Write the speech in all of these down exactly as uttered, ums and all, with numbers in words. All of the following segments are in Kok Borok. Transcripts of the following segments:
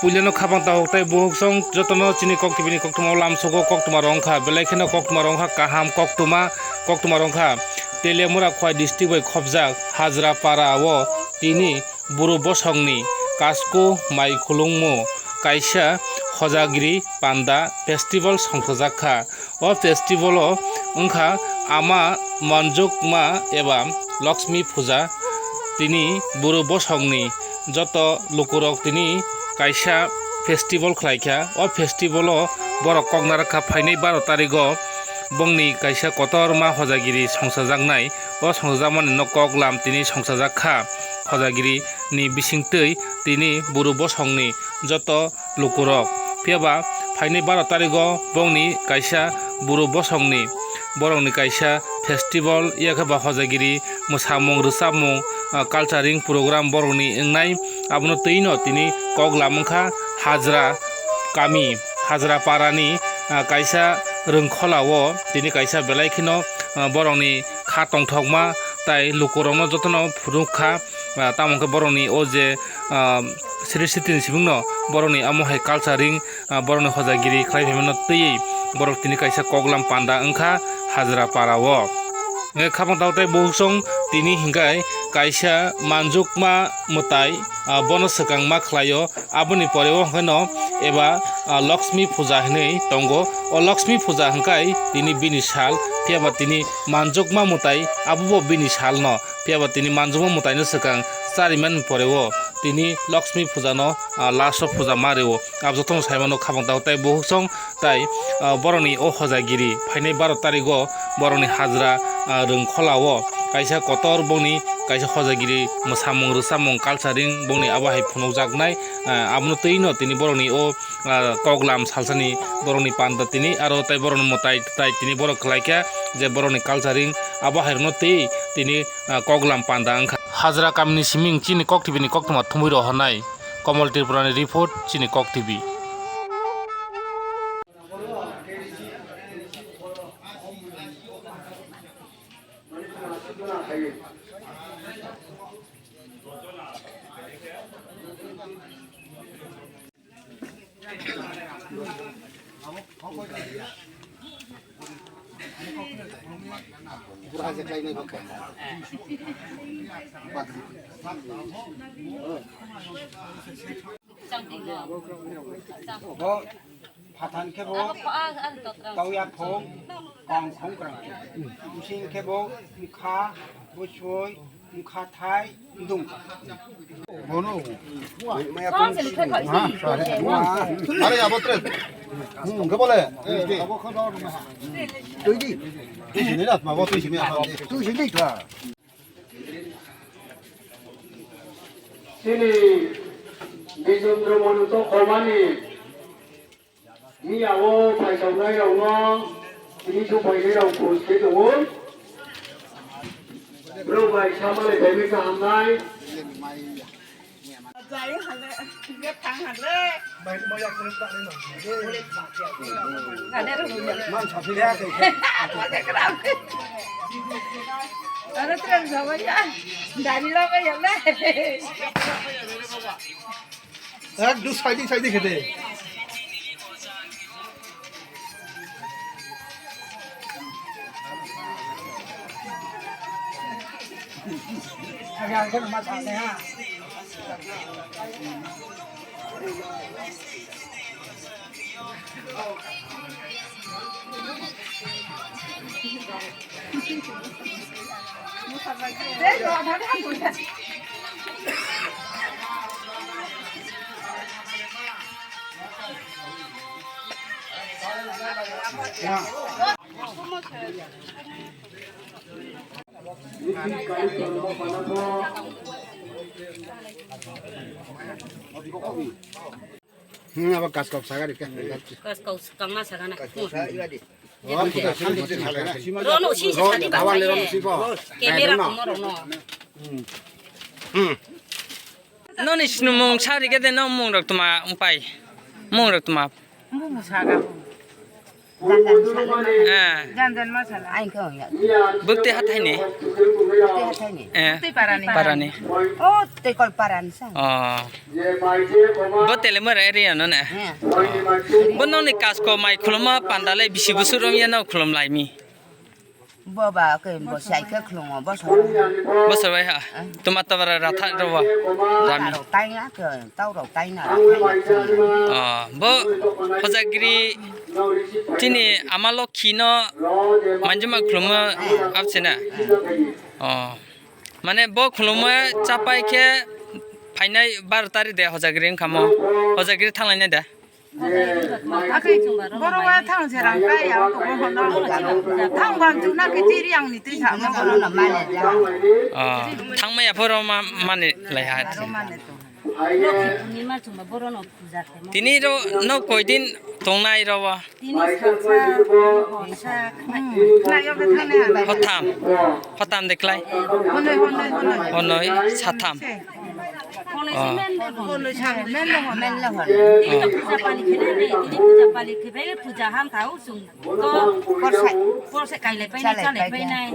Puilano khabang tahuk tei buhuk song jotono chini koktwbini koktwma o lamsogo koktwma rwngkha, belai kheno koktwma rwngkha kaham koktwma, koktwma rwngkha Teliamura Khowai district bai khopjak Hajra para o tini buru bosongni kasku mai khulungmu kaisa hojagiri panda festival songsajakha. O festival o wngkha ama manjukma eba Lakshmi puja. Tini buru bosongni joto lukurok tini kaisa festival khlaikha. O festival o borok kok narwkha phainai baro tarigo bongni kaisa kotorma hojagiri songsajaknai. O songsajakmani no koklam tini songsajakha hojagiri ni bisingtwi tini buru bosongni joto lukurok. Phiya ba phainai baro tarigo bongni kaisa buru bosongni borokni kaisa festival, yakhe ba hojagiri mwsamung rwchapmung, ah, culturing program borokni wngnai. Abono twi no tini koklam wngkha Hajra kami, Hajra parani, ah, kaisa rwngkhola o tini kaisa belai kheno, ah, borokni kha tongthokma tai lukurokno jotono phunukha. Ah, tamo khe borokni o je, ah, sri sritini sibingno borokni amo hai culturing, ah, borokni hojagiri khlai phaimano twiwi borok tini kaisa koklam panda wngkha Hajra para o. Hingkhe khabang tao tei buhuk song tini hingkhai kaisa manjukma mwtai, ah, bono swkang ma khlaio. Aboni pore o hwnkhe no eba, ah, Lakshmi puja hinwi tongo. O Lakshmi puja hwnkhe tini bini sal, phiya ba tini manjukma mwtai abo bo bini sal no. Phiya ba tini manjukma mwtaino swkang charimani pore o tini Lakshmi puja no, ah, last o puja ma rwo. Abo jotono saimano khabang tao tei buhuk song tai, ah, borokni o hojagiri phainai baro tarigo borokni Hajra, ah, rwngkhola o kaisa kotor bongni kaisa hojagiri mwsamung rwchapmung culturing bongni abo hai phunukjaknai, ah, abono twi no tini borokni o ah, koklam salsani borokni panda tini aro tei borokni mwtai tai tini borok khlaikha je borokni culturing abo hairokno tei tini, ah, koklam panda wngkha. Hajra kamini siming chini kok T V ni koktwma thumwi rohornai Komol Tripura ni report chini kok T V. Bo phathan khe bo tauya phung kong khong kwrang. Bising khe bo mkha, bwsoi, mkha thai, dung. Bono. Are abo tre. Hmm, khe bole. Tui di. Tui sini rat ma bo tui sini apa. Tui sini kha. Chini Bijendra Monuto Khomani miya o phaisoknai rokno tini sophainai rok khoj khe tongo. Bwrwi bai samalai phaimai kha hamnai. Jai hale, hingke thang hale. Ane rung. Man sapi le ake. Ane terang sabai ya. Dari lo ba ya le. Ek du saidi saidi khede. Hmm, abo kaskok saga rikha. Kaskok kangma saga na. Oh, kita sini, kita sini. Rono si sadi ba. Camera ko moro no. Hmm. Noni sinumung sari gede no mung rok tuma umpai. Mung rok tuma. Mung saga. Eh. Jan jan ma sala. Ain ko ya. Bukti hathai ni. Bukti hathai ni. Eh. Bukti parani. Parani. Oh, tei kol parani sa. Oh. Bo tele mara area no na. Eh. Bo no ni kasko mai khuluma pandale bisi busur rom ya no khulum lai mi. Bo ba ke bo sai ke khulungo bo so. Bo so bai ha. Tuma tabara ratha ro ba. Rami. Rok tai na ke, tau rok tai na. Ah, bo Hojagiri tini ama Lokhi no manjuma khuluma abse na. Oh. Mane bo khuluma chapai khe phainai bar tari de Hojagiri wngkha mo. Hojagiri thanglainai da. Akhe borok wa thang se rang kai ya ko bono. Thang ban chu na ke chiri ang ni twi sa no bono. Ah, thangmaya phoro ma mani lai ha. Mane to. Lokhi purnima chuma borono puja khaima. Tini ro no koi din tongnai ro wa? Tini salsa, horsa, khnai. Hotham. Hotham de klai. Honoi, honoi, honoi. Honoi, satham. Honoi se men de honoi. Honoi se men de honoi. Men de honoi. Tini puja pali khainai, tini puja pali khabai, puja ham thau sung. To korsai. Korsai kailai painai, chalai painai.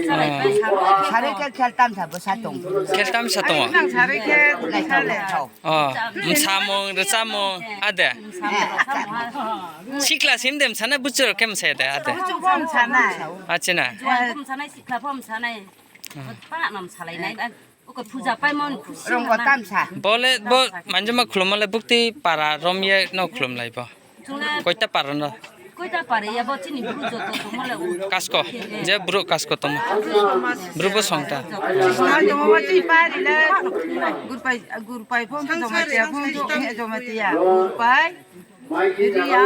Chalai pai sabo. Sari ke khel tam sabo satong. Khel tam satong. Nang sari ke nai khel le. Oh, msamung, rwchapmung, ade. Sikla sim de msana, buchur khe msai de, ade. Buchur bo msanai. Achina. Juan bo msanai, sikla bo msanai. Pana no msalai nai. Oko puja pai mon khusi. Rong bo tamsa. Bole, bo, manjuma khulumale bukti para romye no khulum lai bo. Koita para no? Koita para ya bo chini bru joto tongmale. Kasko, je bru kasko tongma. Bru bo songta. Sisna tongma chi pari le. Gurpai, gurpai phone to joma tia, phone to joma tia. Gurpai. Ria,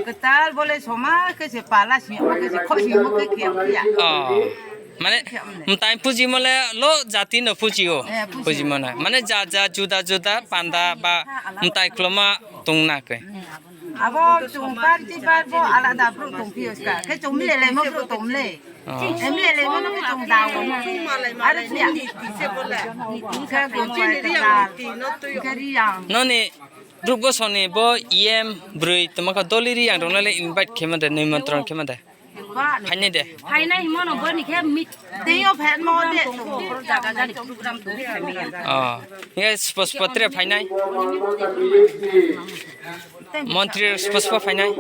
kwtal bole soma khe se pala sing, omo khe se khosing, omo khe khiya khiya. Oh. Mane, mtai puji mole lo jati no puji o. Eh, puji. Puji mona. Mane ja ja juda juda panda ba mtai khuluma tongna khe. Abo chung party bar bo alada bru tong phiyo ska. Khe chung mile le mo bru tong le. Oh. Em le le mo no khe chung da o. Are phiya. Khe go chini ri ang. Khe ri ang. Noni Ruk bosoni bo E M bwrwi tongma kha doli ri ang rok nale invite khe ma de, nimontron khe ma de. Phainai de. Phainai himo no boni khe mit. Tei o phet mo de. Program to khe mi. Oh. Ye spo spo tre phainai. Montri spo spo phainai.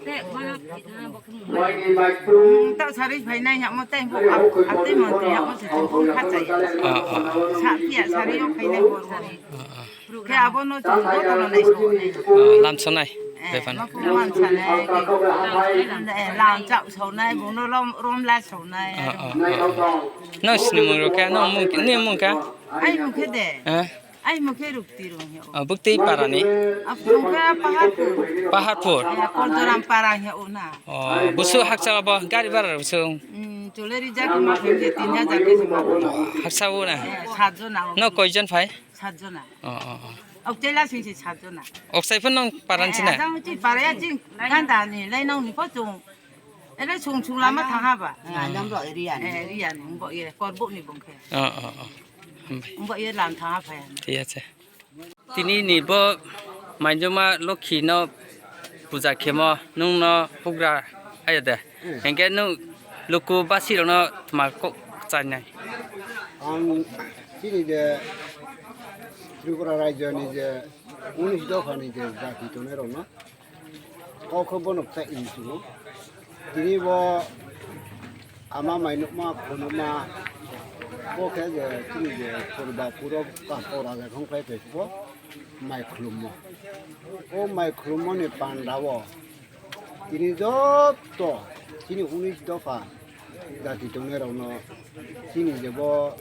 Te ma. Ta sari phainai hamo tei bo ap ap tei montri hamo se chung kha chai. Oh, oh. Sa pia sari o phainai bo sari. Oh, oh. Khe abono chwng jotono naisao nai. Oh, lamsonai. Eh, bebano. Nokho mansanai, eh, lam chao saonai, bono rom, rom la saonai. Oh, oh, oh. Nang sinimung rok khe, nang mung, nini mung khe? Ai mung khe de. Eh? Ai mung khe Rukti rong he o. Oh, bukti para ni? Ap mung khe Paharpur. Paharpur. Eh, Kordoram para he o na. Oh, busu hakcha bo, gari bara busu. Hmm, chole rijak ma khe tin hajar khe se ma. Hakcha o na? Eh, sat jona o. No koi jon phai? Sat jona. Oh, oh, oh. Ok, tei lasing se sat jona. Ok, sai phano nong paran sina? Eh, ajang chi paraya ching ganda ni, lai nong ni po chung. Ele sung sung lama thang ha ba? Ah, ajang bo area ni. Eh, area ni, bo ye, kor bo ni bong khe. Oh, oh, oh. Hambai. Bo ye lam thang ha phaya. Thik ache. Tini ni bo Manjuma Lokhi no puja khemo, nung no hugra ayo de. Hmm. Hingke nung luku basi rok no tma kok chainai? Ang chini je Tripura rajyo ni je unis dopha ni je jati tongnai rok no kok khe bono kchai ni chungo. Tini bo ama mai nukma khunuma bo khe je chini je purba puro kasto raja khong khlai tongphuru mai khulummo. O mai khulummo ni panda o tini joto chini unis dopha jati tongnai rok no chini je bo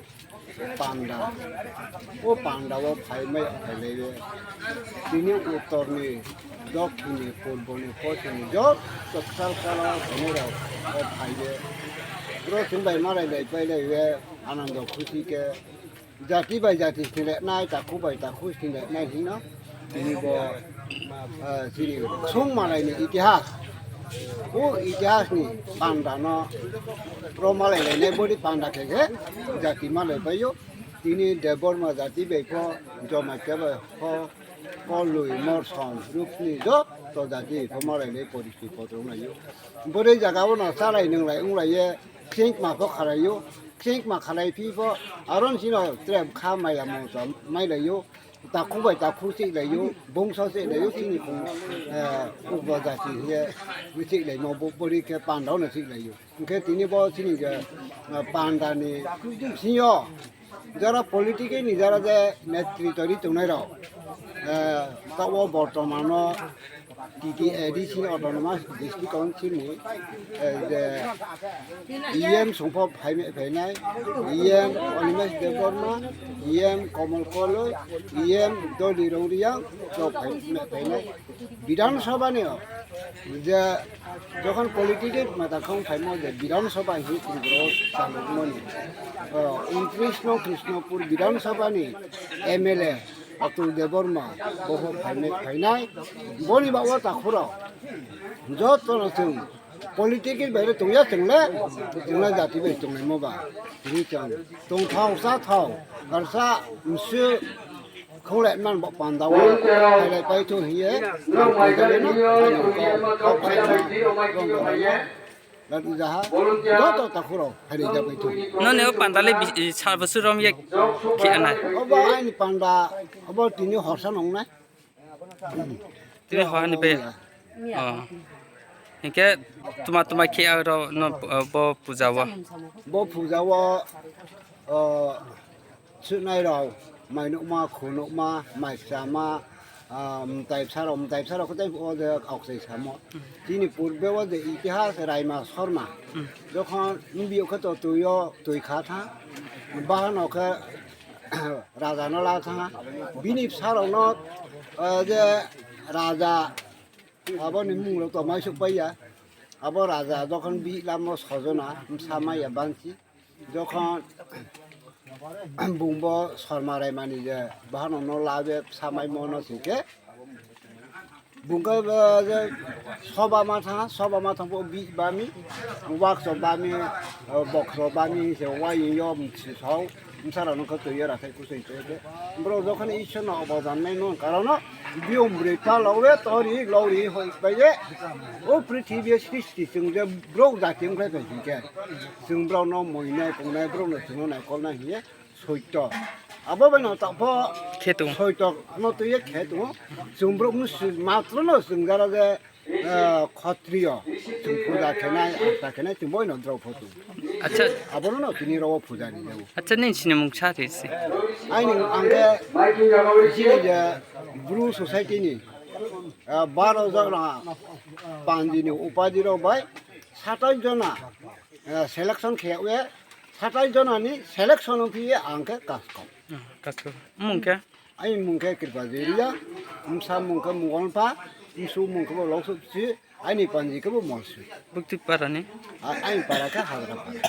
panda, o panda o phai mai phai lai o. Tini uttor ni, dokhin ni, purbo ni, poschim ni joto kchal kchal o thani rok o phai o. Bro chwng bai malai lai pai lai o, anando khusi khe jati bai jati sinle nai, takhu bai takhu sinle nai hino. Tini bo, ah, chini sung malai ni itihas. O itihas ni panda no ro malai lai nai bodi panda khe khe jati malai pai o. Tini Debbarma jati bai pho, Jamatia bai pho, Kolwi, Morsom, Rukni, joto jati pho malai lai poristi potro wng lai o. Bwrwi jaga o no chalai nwnglai wng lai ye, chingma pho khalai o. Chingma khalai phi pho, aro ni sino tre kha maya mungsa mai lai o. Takhuk bai takhuk chik lai o, bungso chik lai o, chini khung, eh, ubo jati hiye chik lai mo bo-, bwrwi khe panda o no chik lai o. Hwnkhe tini bo chini je, eh, panda ni bisingo jara political ni jara je netritw ri tongnai rok, eh, tabok bortomano T T A D C Autonomous District Council ni, eh, je E M songpho phai-, phainai, E M Animesh Debbarma, E M Komol Koloi, E M Doli Rongriang, rok phai-, phainai. Bidhan Sabha ni je jokhon political mata khong phaimo je Bidhan Sabha hi Tripura o chalokmani, o, untris no Krishnapur Bidhan Sabha ni M L A Atul Debbarma boho phainai, phainai. Boni bago takhurok jotono chwng political bai tongya chwngle, chwngle jati bai tongnaimo ba. Tini chwng tongthok chathok, karsa msu khonglai man bo panda o, khailai paitho hiye, ang panda no, ang kok, kok sai ma, rong rong no, lat ujaha, joto takhurok khailai ja paitho. Noni o panda le bi-, sal bwswk rom ye khi anai? Obo aini panda, obo tini horsa nongnai. Tini hor ni pe. Oh. Hinkhe tuma tuma khi aro no, uh, bo puja o. Bo puja o, uh, Swnai rok, mai nukma, khu nukma, mai chama, ah, mtai bwsa rok, mtai bwsa rok khe tei o je auksai samo. Chini purbe o je itihas Raima Sarma. Jokhon biyok khe to twi o twi kha tha, bahan o khe raja no la tha, bini bwsa rok no, ah, je raja aboni mung rok to mai suk pai ya. Abo raja jokhon bi lamo sojona, bwsa mai ya banchi. Jokhon bungbo Sarma Raimani je bahano no labe samai mono singke. Bungke, eh, je soba ma thang, soba ma thang bo bi bami, wakso bami, eh, bokso bami se wai yo msi so, msara no kho twi ra thai kusui twi ke. Bro jokhon Ishwar no obodan nai no karono biom bre pa lowe tori lori hoi baye. O prithibi srishti chwng je bro jati wngkhe tong singke. Chwng borokno muinai tongnai, borokno chwngno naikolnai hiye soito. Abo bai no tongpho khe tongo. Soito no twiye khe tongo. Chwng borokno si-, matrono chwng jara je, eh, khotriyo, chwng puja khenai, asta khenai, chwng boino drop pho tongo. Acha. Abono no tini rogo puja ni jago. Acha, nini sinimung sa risi. Aini angke chini je Bru society ni, eh, baro jona panji ni upadi rok bai satais jona eh, selection khe ya, satais jona ni selection wng phiye ang khe kaskau. Ah, kaskau. Mung khe? Aini mung khe Kripa Joriya, bwsa mung khe Mungolpha, bwswk mung khe bo Loksopsi, aini panji khe bo Molswi. Bukti para ni? A-, aini para khe Hagra para.